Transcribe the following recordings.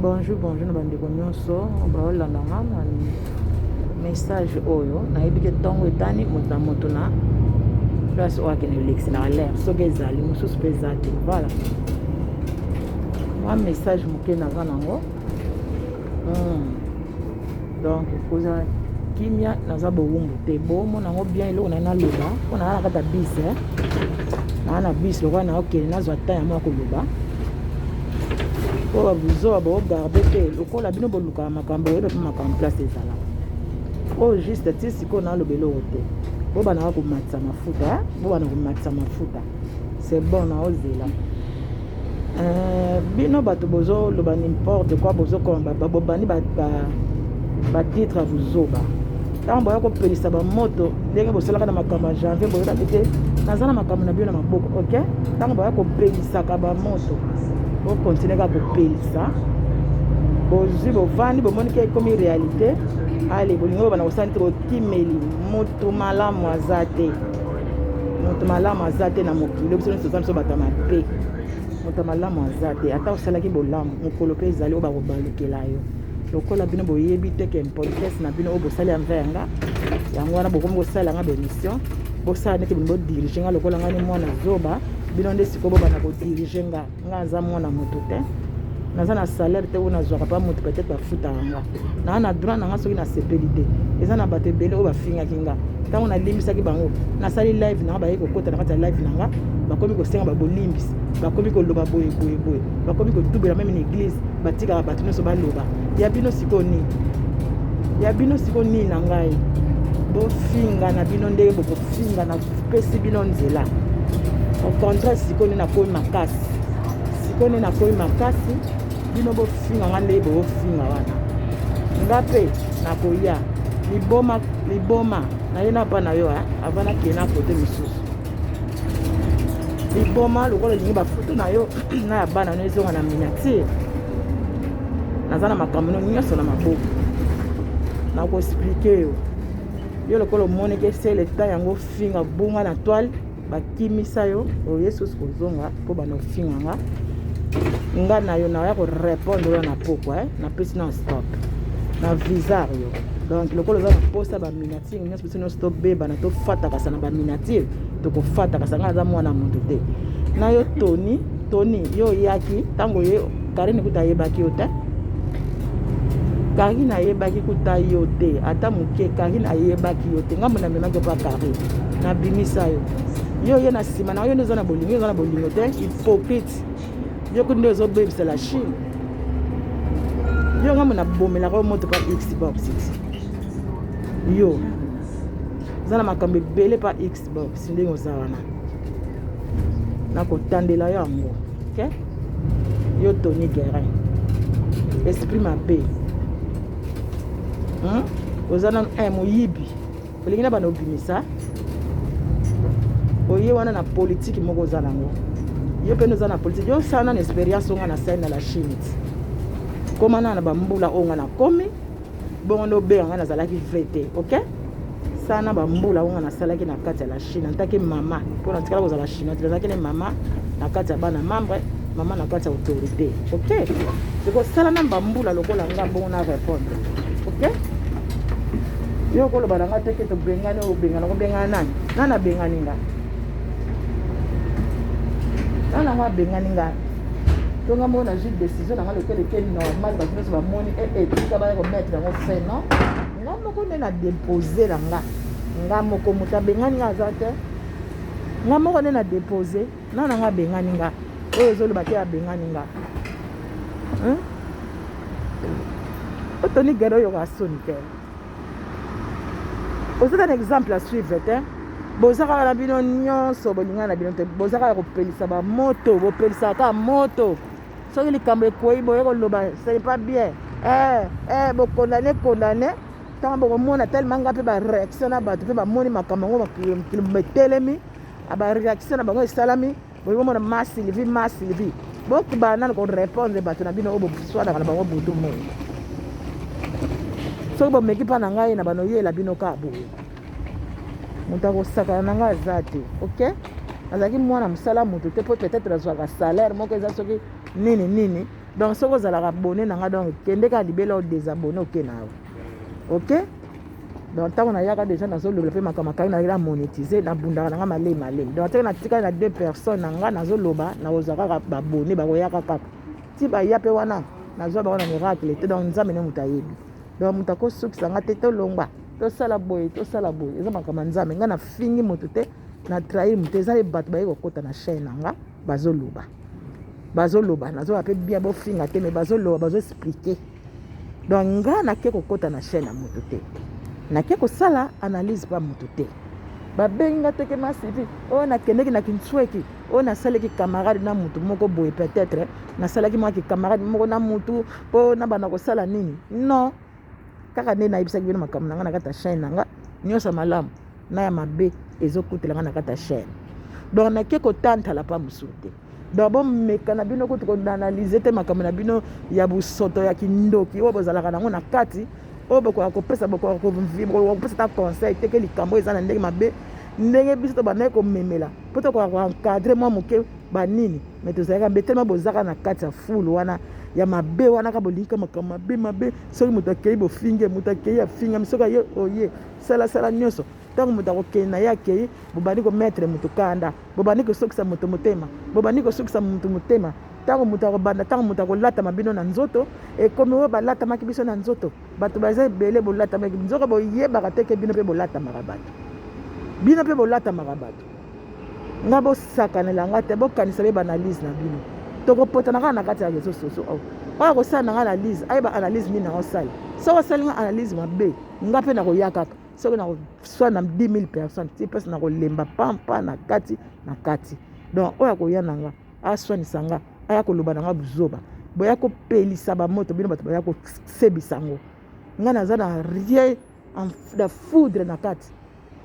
Bonjour, bonjour na bandeko nyonso baolanda nga na message oyo. Nayebi ke ntongo etani, moto na moto na place oyo akende olekisi na alerte, soki ezali mosusu mpe eza te. Voilà, mwa message moke naza nango. Donc kozala kimia, naza bowumbu te, bomona yango bien. Eloko na naloba mpo naza na kati ya bus, naa na bus lokola naokende, nazwa temps ya mwa koloba mpo babuzoba bogarde te. Lokola bino bolukaka makambo, oyeba mpe makambo place ezalaka oyo juste ti sikoyo naloba eloko te. Bobanaka komatisa mafuta, bobana komatisa mafuta, c'est bon. Naozela bino bato bozoloba n'importe quoi, bozokoma, bobandi batitre ya buzoba. Ntango boya kopelisa bamoto ndenge bosalaka na makambo ya janvier, boyebaki te naza na makambo na bino na maboko. Ok, ntango boya kopelisaka bamoto, bokontinue kaka kopelisa. Bozwi, bovandi, bomoni ke ekomi réalité. Ale, bolingi bobanda kosala neti bokimeli. Moto malamu aza te, moto malamu aza te na mokili. Biso nyonso toza biso bato ya mabe. Moto malamu aza te. Ata osalaki bolamu, mokolo mpe ezali oyo bakobalukela yo. Lokola bino boyebi te ke impolitesse na bino oyo bosali envers nga, yango wana bokomi kosala nga bémission, bosala neti bino bodirige nga lokola nga ni mwana zoba. Bino nde sikoyo bobanda kodirige nga. Nga aza mwana moto te, naza na salaire te oyo nazwaka mpa moto. Peut-être bafutaka nga, naa na droit na nga. Soki nasepeli te, eza na bato ebele oyo bafingaki nga, ntango nalimbisaki bango, nasali live na nga, baye kokota na kati ya live na nga, bakomi kosenga babolimbisi, bakomi koloba boye boye boye, bakomi kotubela. Même na église batikaka bato nyonso baloba. Ya bino sikoyo nini? Ya bino sikoyo nini na ngai? Bofinga na bino ndenge bokofinga, napesi bino nzela. Au contraire, sikoyo nde nakomi makasi, sikoyo nde nakomi makasi. Bino bofinga nga ndenge bokofinga wana, nga mpe nakoya liboma liboma. Naye na mpa na yo avant nakende na kote misusu. Liboma, lokola olingi bafoto na yo na ya bana no ezonga na miniature, naza na makambo no nyonso na maboko, nakoexpliquer yo. Yo lokola omoniki esele ta yango, finga bunga na toile, bakimisa yo, oye susu kozonga mpo bana ofinga nga. Nga na yo naya korépondre yo na pokwa, napesi na stop na visar yo. Donc lokola oza na posa baminiature nyonso, biso nyonso tobebana, tofatakasa na baminiature, tokofatakasa. Nga aza mwana moto te na yo. Toni, Toni, yo oyaki ntango ye Karine kuta ayebaki yo te. Karine ayebaki kuta yo te ata moke. Karine ayebaki yo te. Ngambo namemaki yo mpa Karine, nabimisa yo. Yo ye na nsima na yo nde oza na bolingo, oza na bolingo te. Hypocrite, yo kutu nde ozobebisa la Chine. Yo, ngambo nabomelaka yo moto pa Xbox. Yo oza na makambo ebele pa Xbox. Ndenge oza wana, nakotandela yo yango. Ok, yo Tony Guerin, esprit mabe, Oza nanu un moyibi, olingi na bana obimisa oye wana na politike moko oza nango. Yo mpe oza na politike. Yo osala nano expérience oyo nga nasali na la Chine ti koma na bambula oyo nga nakomi bongo nde obenga nga nazalaki vrai te. Ok, sala na bambula oyo nga nasalaki na kati ya la Chine antake mama, mpo natikala kozala chinois te. Nazalaki ne mama na kati ya bana membre, mama na kati ya autorité. Ok, ekosala na bambula lokola nga bongo na répondre. Ok, yo koloba na nga te ke tobengani. Obengana, kobengana nani? Nani abengani nga? Nani yango abengani nga? To nga moko nazwi décision na nga lokola eke normal. Bato nyonso bamoni tika baya komettre yango fin. Non, nga moko nde na dépose na nga. Nga moko, moto abengani nga aza te. Nga moko nde na dépose. Nani yango abengani nga oyo ezoloba te abengani nga? Otoni gere, oyoka soni te. Oza na exemple à suivre te. Boza kaka na bino nyonso, bolingana na bino te. Boza kaka kopelisa bamoto, bopelisaka kaka moto. Soki likambo ekwei, boye koloba ce n'est pas bien, bokondane kondane. Ntango bokomona tellement nga mpe baréaction na bato mpe bamoni makambo yango, mokili etelemi, baréaction na bango esalami. Bokomona ma Sylvie, ma Sylvie, bokobana nano korépondre bato na bino oyo boswanaka na bango butu moi. Soki bomeki mpa na ngai na banoyela bino kaka boye, moto akosakana na ngai aza te. Ok, nazalaki mwana mosala moto te mpo peut-être nazwaka salaire moko eza soki nini nini. Donc soki ozalaka abonné na nga, donc kende kaka libela, odésabonner, oke na yo, ok. Donc ntango nayaka déjà, nazolobela mpe makambo akangi nayela monétise, nabundaka na nga malemi malemi. Donc atiki natikali na deux personnes na nga, nazoloba, nakozwa kaka babone, bakoyaka kaka ti baya mpe wana, nazwa bango na miracle te. Donc Nzambe nde moto ayebi. Donc moto akosukisa nga te, tolongwa, tosala boye, tosala boye, eza makambo ya Nzambe. Ngai nafingi moto te, na trahir moto. Eza ye bato baye kokɔta na chaîne na nga, bazoloba, bazoloba, nazoba mpe bien, bofinga te, mais bazoloba, bazoexpliquer. Donc nga nake kokɔta na chaîne ya moto te, nake kosala analyse mpa moto te. Babengi nga teke masivi oyo, nakendeki na kintsweki oyo, nasalaki camarade na motu moko boye, peut-être nasalaki mwa camarade moko na mutu mpo nabanda kosala nini. Non, kaka nde nayebisaki bino makambo na nga na kati ya chaîne na nga nyonso ya malamu na ya mabe ezokutela nga na kati ya chaîne. Donc nake kotantala mpa mosusu te. Donc bomeka na bino kutu koanalyser te makambo na bino ya busoto, ya kindoki oyo bozalaka nango na kati, oyo bokoka kopesa, bokoka kopesa ta conseil te ke likambo eza na ndenge mabe, ndenge biso tobandaki komemela mpo tokoka koencadrer mwa moke banini. Mais tozalaka mbe telema, bozaka na kati ya fulu wana ya mabe wana, kaka bolingi makambo mabe mabe. Soki moto akei, bofinge moto akei, afingami. Soki aye, oye salasala nyonso. Ntango moto akokende na ye, akei, bobandi komettre moto kanda, bobandi kosokisa moto motema, bobandi kosokisa moto motema. Ntango moto akobanda, ntango moto akolatama bino na nzoto, ekomi oyo balatamaki biso na nzoto. Bato baza ebele, bolatamaki nzoka, boyebaka te ke bino mpe bolatamaka bato, bino mpe bolatamaka bato. Nga bosakanela nga te, bokanisa mpe baanalyse na bino. Tokopotana kaka na kati ya réseau sociaux. Oyo oyo akosala na nga analyse, ayeba analyse nini naosala. Soki osali nga analyse mabe, nga mpe nakoya kaka, soki nakoswa na 10 000 personnes ti mpesi nakolemba pampa na kati na kati. Donc oyo akoya na nga, aswanisa nga, aya koloba na nga buzoba, boya kopelisa bamoto, bino bato boya kosebisa yango. Nga naza na rien na foudre na kati.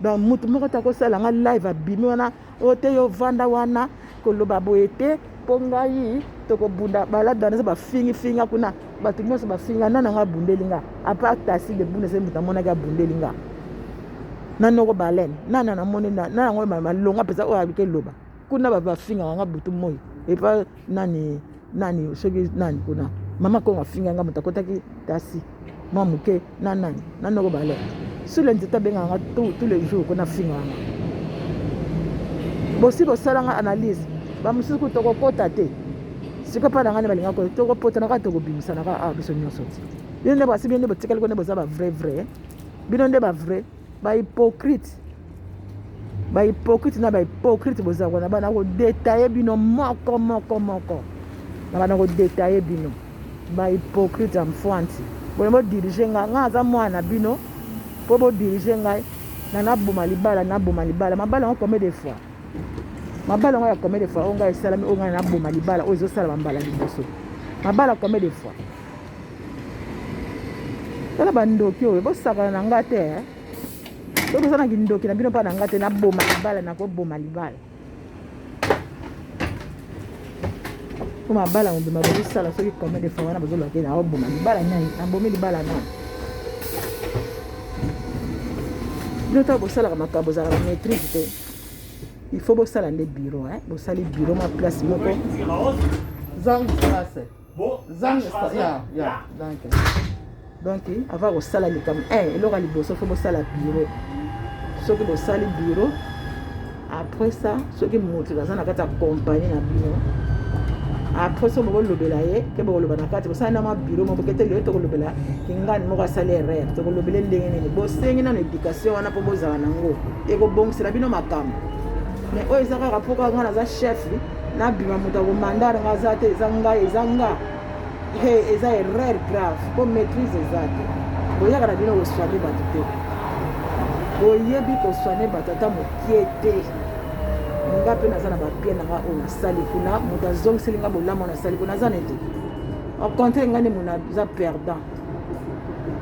Donc mutu moko te akosala nga live, abimi wana oyo te, yo vanda wana koloba boye te, mpo ngai tokobunda balada. Naza bafingifinga kuna, bato nyonso bafinga nani yango abundeli nga à part Tasi de Bunda? Seli moto amonaki abundeli nga nanoko balene nani namoni na yango malonga mpenza oyo abiki eloba kuna. Bafingaka nga butu moi epa nani nani, soki nani kuna, mama Kongo afinga nga, moto akotaki Tasi mwa moke na nani nanoko balene sur le nzete abengaka nga tous les jours kuna, afingaka nga. Bosi bosalanga analyse, bamosusu kutu tokokota te. Sikoyo mpa na ngai nde balingaka tokopotana kaka, tokobimisana kaka awa biso nyonso ti. Bino nde basi, bino nde botikali ko nde boza bavrai vrai, bino nde bavrai bahypocrite, bahypocrite na bahypocrite. Boza wana bana kodétailler bino moko moko moko, na bana kodétailler bino bahypocrite ya mfwanti. Boye bodiriger ngai, ngai aza mwana na bino mpo bodiriger ngai na naboma libala, naboma libala. Mabala yango combien de fois? Mabala yango ya combien de fois oyo ngai esalami, oyo ngai naboma libala, oyo ezosalama mbala liboso? Mabala combien de fois? Tala bandoki oyo, bosakana na nga te. Soki boza na kindoki na bino mpa na nga te, naboma libala, nakoboma libala. Mpo mabala mobima bozosala soki combien de fois wana, bozoloba te naoboma libala nani, nabomi libala nani. Bino ntango bosalaka makambo, ozalaka na maîtrise te. Il faut bosala nde bureau, bosali bureau mwa place moko. Zangstrasse. Wo? Zangstrasse. Ja, ja, danke. Donc avant kosala likambo, eloko ya liboso, faut bosala bureau. Soki bosali bureau, après ça, soki moto aza na kati ya compagnie na bino, après soki bokolobela ye ke bokoloba na kati, bosali na mwa bureau moko ke te. Lelo tokolobela kingani moko asali erreur, tokolobela ndenge nini? Bosengi nano éducation wana mpo bozala nango, ekobongisela bino makambo. Mais oyo eza kaka mpo kaka ngai naza chef, nabima, moto akomandare nga aza te, eza ngai, eza nga, eza erreur grave mpo maîtrise eza te. Boyaka na bino kosoigner bato te, boyebi kosoigner bato ata mokie te. Nga mpe naza na bapie na nga oyo nasali kuna, moto azongiseli nga bolamu oyo nasali kuna aza nete. Au contraire, nga nde moto aza perdant,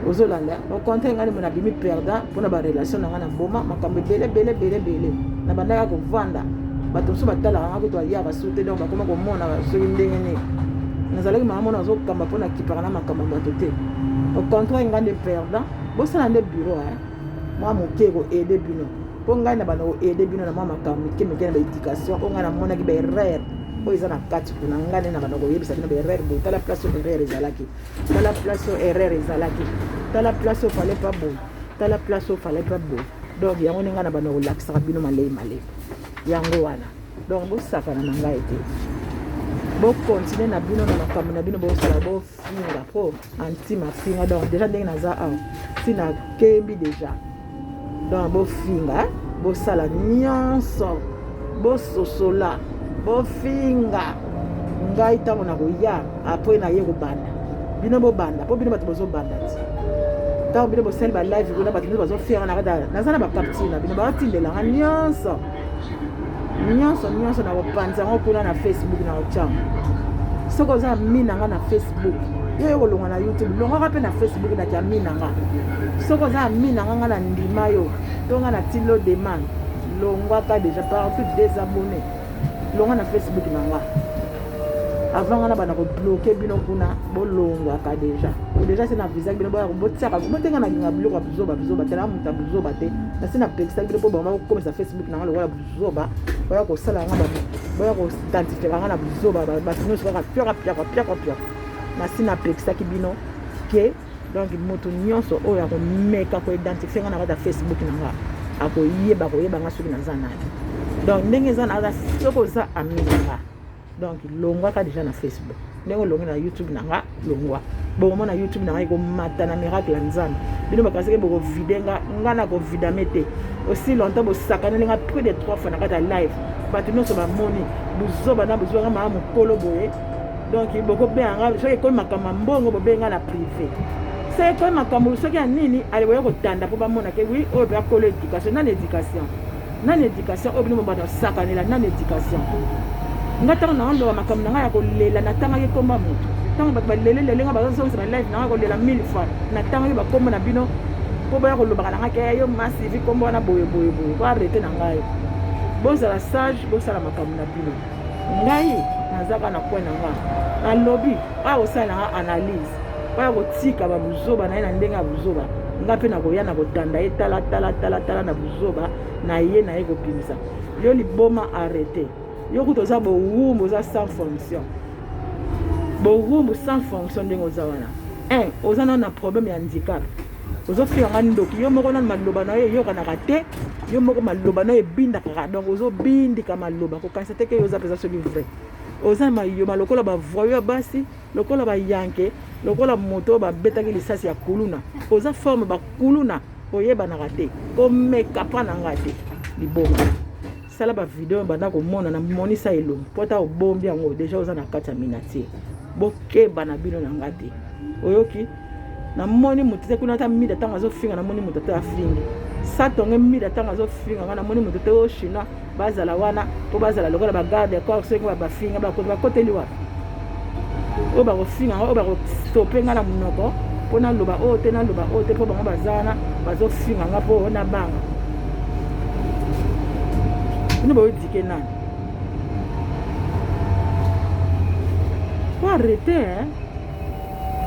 ozolanda. Au contraire, nga nde moto abimi perdant mpona barelation na nga na boma makambo ebele ebele ebele ebele. Na bandaka kovanda, bato mosusu batalaka nga kutu ayaka su te. Donc bakoma komona soki ndenge nini nazalaki mama mona azokamba mpo nakipaka na makambo ya bato te. Au contraire, nga nde perdant. Bosala nde bureau mwa moke, koaider bino, mpo ngai na banda koaider bino na mwa makambo mike mike na baéducation oyo ngai namonaki baerreur. Oyo eza na kati kuna, ngai nde na banda koyebisa bino baerreur boye. Tala place oyo erreur ezalaki, tala place oyo erreur ezalaki, tala place oyo fallait pas boye, tala place oyo fallait pas boye. Donc yango nde ngai na banda kolakisaka bino malei malei yango wana. Donc bosakana na ngai te, bokontinue na bino na makambo na bino, bosala bofinga mpo anti mafinga. Donc déjà ndenge naza awa, si nakembi déjà. Donc bofinga, bosala nyonso, bososola, bofinga ngai. Ntango nakoya apres naye kobanda, bino bobanda, mpo bino bato bozobanda ti ntango bino bosali balive kuna, bato nyonso bazofinga na kati. Naza na bacapture na bino, baotindelanga nyonso nyonso nyonso, na kopanza yango kuna na Facebook. Na kotyango, soki oza ami na nga na Facebook, yo yo kolongwa na YouTube, longwaka mpe na Facebook. Nati ami na nga, soki oza ami na nga, nga na ndima yo to nga na tilo demande, longwaka déjà partout, désabonné, longwa na Facebook na nga avant nga na banda kobloquer bino kuna. Bolongwaka déjà déjà, se na visaki bino botiaka botenga. Nalinga biloko ya buzoba buzoba te, na moto ya buzoba te. Nasi napekisaki bino mpo bango bakokomisa Facebook na nga lokola buzoba, boya kosala nga, boya koidentifier nga na buzoba. Bato nyonso kaka piaka piaka piaka piaka. Nasi napekisaki bino ke donc moto nyonso oyo akomeka koidentifier nga na kati ya Facebook na nga, akoyeba koyeba nga soki naza nani. Donc ndenge eza na, soki oza ami na nga, donc longwaka déjà na Facebook ndenge olongi na YouTube na nga. Longwa, bokomona YouTube na nga ekomata na miracle ya Nzambe. Bino bakanisaki bokovider nga, nga na kovidame te. Aussi longtemps bosakaneli nga plus de trois fois na kati ya live, bato nyonso bamoni buzoba na buzoba. Nga maa mokolo boye, donc bokobenga nga soki ekomi makambo ya mbongo, bobenga na privé. Soki ekomi makambo soki ya nini, ale boya kotanda mpo bamona ke oui, oyo mpe akolo éducation. Nani éducation? Nani éducation oyo bino bobanda kosakanela? Nani éducation? Nga ntango na oloba makambo na ngai ya kolela, natangaki komba moto. Ntango bato balelelele nga, bazozongisa balive na ngai kolela mille fois, natangaki bakombo na bino mpo boya kolobaka na ngai ke yo masivi kombo wana boye boye boye. Boarrêter na ngai, bozala sage, bosala makambo na bino. Ngai nazaka na coin na nga, nalobi oyo kosala nga analyse, oyo kotika babuzoba na ye na ndenge ya buzoba. Nga mpe nakoya na kotanda ye, tala tala tala tala na buzoba na ye, na ye kobimisa yo liboma. Arrête, yo kuta oza bowumbu, oza sans fonction, bowumbu sans fonction. Ndenge oza wana, un oza nano na problème ya handicap, ozofinganga ndoki. Yo moko nano maloba na yo eyokanaka te, yo moko maloba na yo ebindakaka. Donc ozobindika maloba, kokanisa te ke yo oza mpenza soki vrai. Oza mayoma lokola bavoyous ya basi, lokola bayanke, lokola moto oyo babetaki lisasi ya kuluna. Oza forme bakuluna, oyebanaka te. Komeka mpa na nga te, liboma. Sala bavideo banda komona na monisa elongi mpo ata obombi yango déjà, oza na kati ya miniature. Bokeba na bino na nga te. Oyoki, namoni moto te kuna. Ata mida ntango azofinga, namoni moto te afingi satonge. Mida ntango azofinga nga, namoni moto te. Oyo chinois bazala wana mpo bazala lokola bagarde corps, soki bafinga bakoteli wapi? Oyo bakofinga nga, oyo bakostope nga na monoko mpo naloba oyo te, naloba oyo te, mpo bango baza wana bazofinga nga mpo nabanga bino. Boyodike nani po arrêter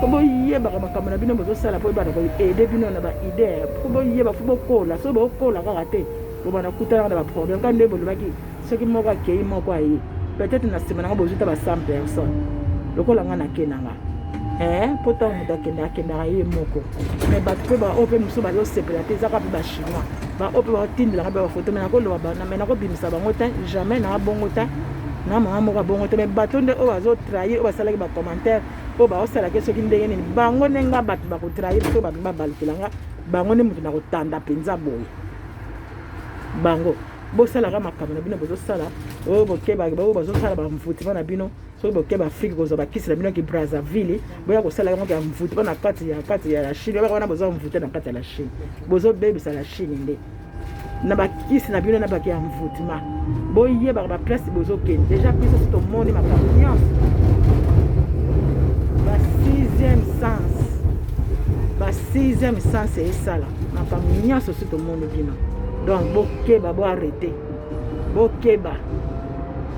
po boyebaka makambo na bino bozosala, mpo ebanda koaider bino na baidée, po boyeba, fo bokola. Soki bokola kaka te, bobanda kutanaka na baproblème. Kaka nde bolobaki, soki moko akei, moko aye, peut-être na nsima nango bozwi ta ba 100 personnes lokola nga nake na nga. Mpo ntango moto akende, akendaka ye moko. Mais bato mpe baoyo mpe mosusu bazosepela te, ezaka mpe bachinois baoyo mpe baotindelanga mpe bafoto. Me nakoloba, me nakobimisa bango te, jamais. Na bongo te, na mama moko abongo te. Mais bato nde oyo bazotrahir, oyo basalaki bacommentaire, oyo baosalaki soki ndenge nini, bango nde nga bato bakotrahir. Soki bato babalukela nga, bango nde moto nakotanda mpenza boye. Bango bosalaka makambo na bino bozosala oyo, bokeba oyo bazosala bamvutima na bino. Soki bokeba Afrique kozwa bakisi na bino ki Brazzaville, boya kosala yango ya mvutima na kati ya la Chine wana. Boza mvute na kati ya la Chine, bozobebisa la Chine nde na bakisi na bino na baki ya mvutima. Boyebaka baplace bozokende. Déjà biso si tomoni makambo nyonso, ba sixième sens, ba sixième sens esala makambo nyonso. Si tomoni bino, donc bokeba, boarrêter, bokeba,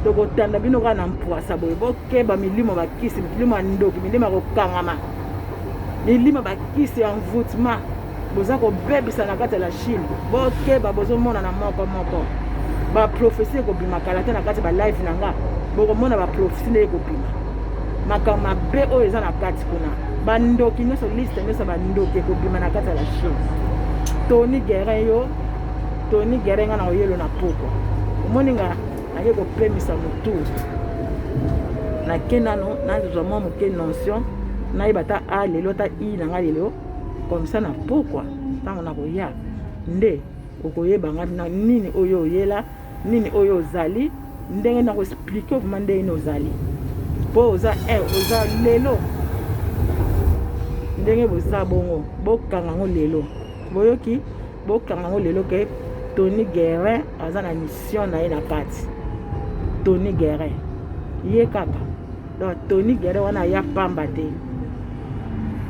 tokotanda bino kaka na mpwasa boye. Bokeba, milimo bakisi, milimo ya ndoki, milimo ya kokangama, milimo bakisi ya mvutima boza kobebisa na kati ya la Chine. Bokeba, bozomona na moko moko baprophétie ekobima kala te na kati ya balive na nga. Bokomona baprofesi nde ekobima, makambo mabe oyo eza na kati kuna, bandoki nyonso, liste nyonso bandoki ekobima na kati ya la Chine. Tony Guerin, yo Tony Guerin, nga na oyelo na pokwa. Omoni nga nake kopemisa motu, nake nano nazwa mwa moke notion, nayeba ata a lelo, ata i na nga lelo comme ça. Na pokwa ntango nakoya nde okoyeba nga na nini oyo oyela, nini oyo ozali, ndenge na koexpliquer vraiment ndenge nini ozali, mpo oza oza lelo ndenge boza bongo. Bokanga yango lelo, boyoki? Bokanga yango lelo ke Tony Guerin aza na mission na ye na kati. Tony Guerin ye kaka. Donc Tony Guerin wana aya pamba te.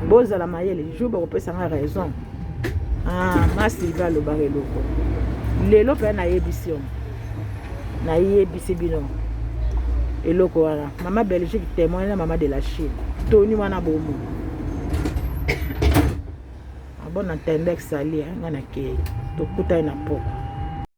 Bozala mayele, jour bakopesa nga raison. Ah, ma Sylvie alobaka eloko lelo mpe nayebisi yo, nayebisi bino eloko wana. Mama Belgique témoin na mama de la Chine, Tony wana bomo abon entendek sali. Nga nakei, tokutani na poko.